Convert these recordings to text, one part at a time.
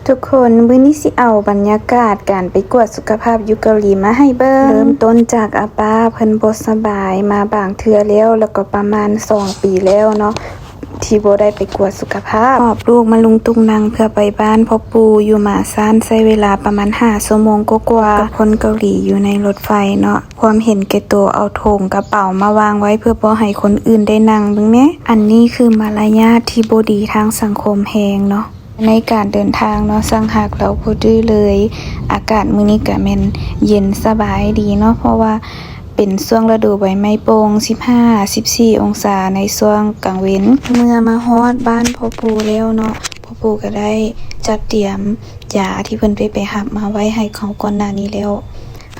ທຸກຄົນ, ມື້ນີ້ຊິເອົາບັນຍາກາດການໄປກວດສຸຂະພາບຢູ່ເກົາຫຼີມາໃຫ້ເບິ່ງ. ເລີ່ມຕົ້ນຈາກອາປ້າເພິ່ນບໍ່ສະບາຍມາບາງເທື່ອແລ້ວ ແລ້ວກໍປະມານສອງປີແລ້ວເນາະ ທີ່ບໍ່ໄດ້ໄປກວດສຸຂະພາບ. ຫອບລູກມາລຸງຕຸງນັງເພື່ອໄປບ້ານພໍ່ປູ່ຢູ່ໝາຊານ ໃຊ້ເວລາປະມານຫ້າຊົ່ວໂມງກວ່າໆ ກັບຄົນເກົາຫຼີຢູ່ໃນລົດໄຟເນາະ. ຄວາມເຫັນແກ່ໂຕ ເອົາຖົງກະເປົາມາວາງໄວ້ເພື່ອບໍ່ໃຫ້ຄົນອື່ນໄດ້ນັ່ງເບິ່ງແມ້. ອັນນີ້ຄືມາລະຍາດທີ່ບໍ່ດີທາງສັງຄົມແຮງເນາະ ໃນການເດີນທາງເນາະ. ຊ່າງຮັກລາວບໍ່ດື້ເລີຍ. ອາກາດມື້ນີ້ກະແມ່ນເຢັນສະບາຍດີເນາະ ເພາະວ່າເປັນຊ່ວງລະດູໃບໄມ້ໂປ່ງ ສິບຫ້າ ສິບສີ່ອົງສາໃນຊ່ວງກາງເວັນ. ເມື່ອມາຮອດບ້ານພໍ່ປູ່ແລ້ວເນາະ, ພໍ່ປູ່ກະໄດ້ຈັດຕຽມຢາທີ່ເພິ່ນໄປ ໄປຮັບມາໄວ້ໃຫ້ເຮົາກ່ອນໜ້ານີ້ແລ້ວ.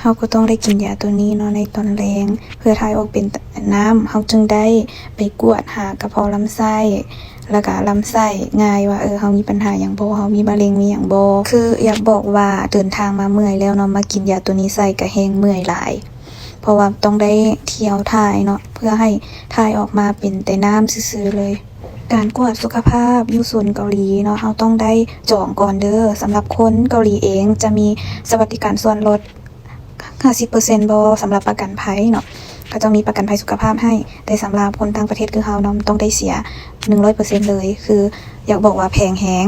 ເຮົາກໍຕ້ອງໄດ້ກິນຢາໂຕນີ້ເນາະ ໃນຕອນແລງ ເພື່ອຖ່າຍອອກເປັນນ້ຳ ເຮົາຈຶ່ງໄດ້ໄປກວດຫາກະເພາະລຳໄສ້ ແລ້ວກະລຳໄສ້ງ່າຍວ່າ ເອີ ເຮົາມີປັນຫາຫຍັງບໍ່ ເຮົາມີມະເຮັງມີຫຍັງບໍ່. ຄືຢາກບອກວ່າເດີນທາງມາເມື່ອຍແລ້ວເນາະ ມາກິນຢາໂຕນີ້ໃສ່ກະແຮງເມື່ອຍຫຼາຍ ເພາະວ່າຕ້ອງໄດ້ຖ້ຽວຖ່າຍເນາະ ເພື່ອໃຫ້ຖ່າຍອອກມາເປັນແຕ່ນ້ຳຊື່ໆເລີຍ. ການກວດສຸຂະພາບຢູ່ສູນເກົາຫຼີເນາະ ເຮົາຕ້ອງໄດ້ຈອງກ່ອນເດີ. ສຳລັບຄົນເກົາຫຼີເອງຈະມີສະຫວັດດີການສ່ວນລົດ ຫ້າສິບເປີເຊັນບໍ່ ສຳລັບປະກັນໄພເນາະ ເຂົາເຈົ້າມີປະກັນໄພສຸຂະພາບໃຫ້. ແຕ່ສຳລັບຄົນຕ່າງປະເທດຄືເຮົາເນາະ ຕ້ອງໄດ້ເສຍໜຶ່ງຮ້ອຍເປີເຊັນເລີຍ ຄືຢາກບອກວ່າແພງແຮງ.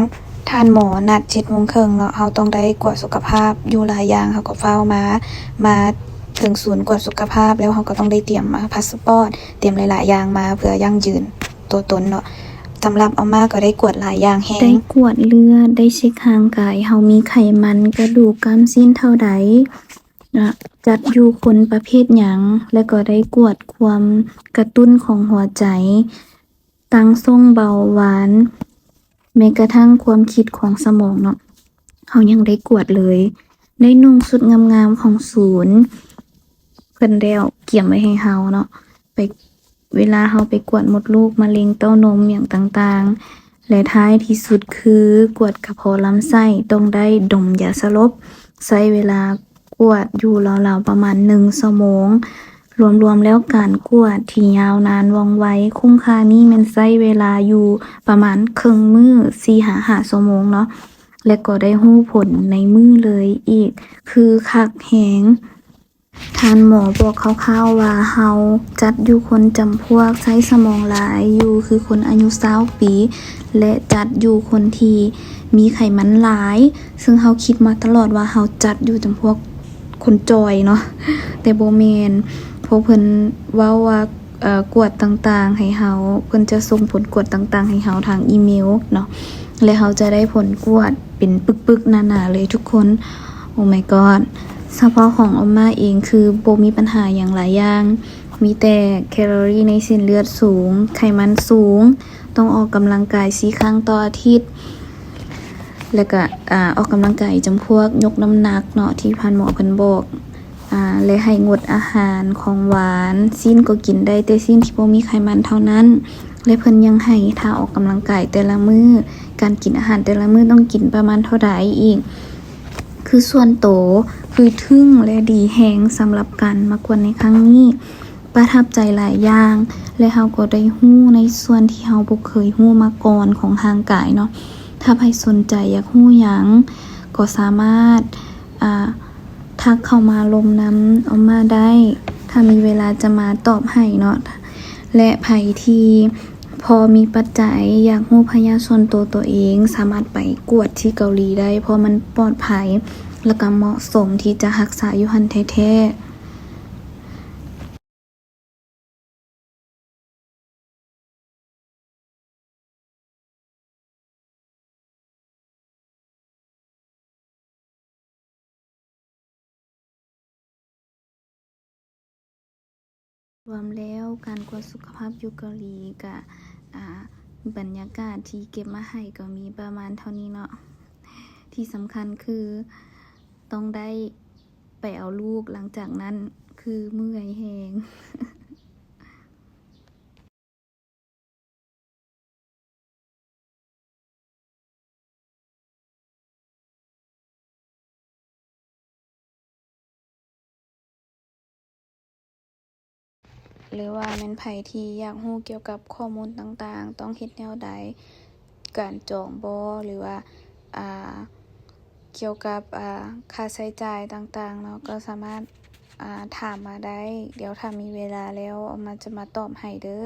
ທ່ານໝໍນັດເຈັດໂມງເຄິ່ງເນາະ ເຮົາຕ້ອງໄດ້ກວດສຸຂະພາບຢູ່ຫຼາຍຢ່າງ ເຮົາກໍຟ້າວມາ ມາເຖິງສູນກວດສຸຂະພາບແລ້ວ ເຮົາກໍຕ້ອງໄດ້ຕຽມພາສປອດ ຕຽມຫຼາຍໆຢ່າງມາ ເພື່ອຢັ້ງຢືນຕົວຕົນເນາະ. ສຳລັບອອມມາກໍໄດ້ກວດຫຼາຍຢ່າງແຮງ ໄດ້ກວດເລືອດ ໄດ້ເຊັກຮ່າງກາຍເຮົາມີໄຂມັນ ກະດູກ ກ້າມຊີ້ນເທົ່າໃດ ຈະຈັດຢູ່ຄົນປະເພດຫຍັງ ແລະກໍໄດ້ກວດຄວາມກະຕຸ້ນຂອງຫົວໃຈ, ຕັ້ງສົ່ງເບົາຫວານ, ແມ້ກະທັ້ງຄວາມຄິດຂອງສະໝອງເນາະ ເຮົາຍັງໄດ້ກວດເລີຍ. ໄດ້ນຸ່ງຊຸດງາມໆຂອງສູນ ເພິ່ນແລ້ວກຽມໄວ້ໃຫ້ເຮົາເນາະ ໄປ ເວລາເຮົາໄປກວດມົດລູກ ມະເຮັງເຕົ້ານົມ ຫຍັງຕ່າງໆ ແລະ ທ້າຍທີ່ສຸດຄືກວດກະເພາະລຳໄສ້ ຕ້ອງໄດ້ດົມຢາສະຫຼົບ ໃຊ້ເວລາກວດຢູ່ລາວໆປະມານໜຶ່ງຊົ່ວໂມງ. ລວມໆແລ້ວການກວດທີ່ຍາວນານວ່ອງໄວ ຄຸ້ມຄ່ານີ້ແມ່ນໃຊ້ເວລາຢູ່ປະມານເຄິ່ງມື້ ສີ່ຫາຫ້າຊົ່ວໂມງເນາະ ແລະກໍໄດ້ຮູ້ຜົນໃນມື້ເລີຍອີກ ຄືຄັກແຮງ. ທ່ານໝໍບອກຄ່າວໆວ່າ ເຮົາຈັດຢູ່ຄົນຈຳພວກໃຊ້ສະໝອງຫຼາຍຢູ່ ຄືຄົນອາຍຸຊາວປີ ແລະ ຈັດຢູ່ຄົນທີ່ມີໄຂມັນຫຼາຍ ເຊິ່ງເຮົາຄິດມາຕະຫຼອດວ່າເຮົາຈັດຢູ່ຈຳພວກຄົນຈ່ອຍເນາະ ແຕ່ບໍ່ແມ່ນ ເພາະເພິ່ນເວົ້າວ່າ ເອີ ກວດຕ່າງໆໃຫ້ເຮົາ ເພິ່ນຈະສົ່ງຜົນກວດຕ່າງໆໃຫ້ເຮົາທາງອີເມວເນາະ ແລະ ເຮົາຈະໄດ້ຜົນກວດເປັນປຶກໆໜາໆເລີຍທຸກຄົນ. Oh my god ສະເພາະຂອງອອມມາເອງຄືບໍ່ມີບັນຫາຫຍັງຫຼາຍຢ່າງ ມີແຕ່ແຄລໍຣີໃນເສັ້ນເລືອດສູງ, ໄຂມັນສູງ, ຕ້ອງອອກກຳລັງກາຍສີ່ຄັ້ງຕໍ່ອາທິດ ແລ້ວກະ ອາ ອອກກຳລັງກາຍຈຳພວກຍົກນ້ຳໜັກເນາະ ທີ່ທ່ານໝໍເພິ່ນບອກ ອາ ແລະ ໃຫ້ງົດອາຫານຂອງຫວານ, ຊີ້ນກໍກິນໄດ້ແຕ່ຊີ້ນທີ່ບໍ່ມີໄຂມັນເທົ່ານັ້ນ ແລະ ເພິ່ນຍັງໃຫ້ຖ້າອອກກຳລັງກາຍແຕ່ລະມື້ ການກິນອາຫານແຕ່ລະມື້ຕ້ອງກິນປະມານເທົ່າໃດອີກ. ຄືສ່ວນໂຕ ຄືທຶ່ງ ແລະ ດີແຮງສຳລັບການມາກວດໃນຄັ້ງນີ້ ປະທັບໃຈຫຼາຍຢ່າງ ແລະ ເຮົາກໍໄດ້ຮູ້ໃນສ່ວນທີ່ເຮົາບໍ່ເຄີຍຮູ້ມາກ່ອນຂອງຮ່າງກາຍເນາະ. ຖ້າໃຜສົນໃຈຢາກຮູ້ຫຍັງ ກໍສາມາດ ອາ ທັກເຂົ້າມາລົມນຳອອມມາໄດ້ ຖ້າມີເວລາຈະມາຕອບໃຫ້ເນາະ ແລະ ໃຜທີ່ພໍມີປັດໄຈ ຢາກຮູ້ພະຍາດສ່ວນໂຕໂຕເອງ ສາມາດໄປກວດທີ່ເກົາຫຼີໄດ້ ເພາະມັນປອດໄພ ແລ້ວກະເໝາະສົມທີ່ຈະຮັກສາຢູ່ຫັ້ນແທ້ໆ. ລວມແລ້ວການກວດສຸຂະພາບຢູ່ເກົາຫຼີກະ ອາ ບັນຍາກາດທີ່ເກັບມາໃຫ້ກໍມີປະມານເທົ່ານີ້ເນາະ. ທີ່ສຳຄັນຄືຕ້ອງໄດ້ ໄປເອົາລູກ ຫຼັງຈາກນັ້ນຄືເມື່ອຍແຮງ. ຫຼືວ່າແມ່ນໃຜທີ່ຢາກຮູ້ກ່ຽວກັບຂໍ້ມູນຕ່າງໆ ຕ້ອງເຮັດແນວໃດ ການຈອງບໍ່ ຫຼືວ່າ ອາ ກ່ຽວກັບ ອ່າ ຄ່າໃຊ້ຈ່າຍຕ່າງໆເນາະ ກໍສາມາດ ອ່າ ຖາມມາໄດ້. ດຽວຖ້າມີເວລາແລ້ວ ອອມມາຈະມາຕອບໃຫ້ເດີ້.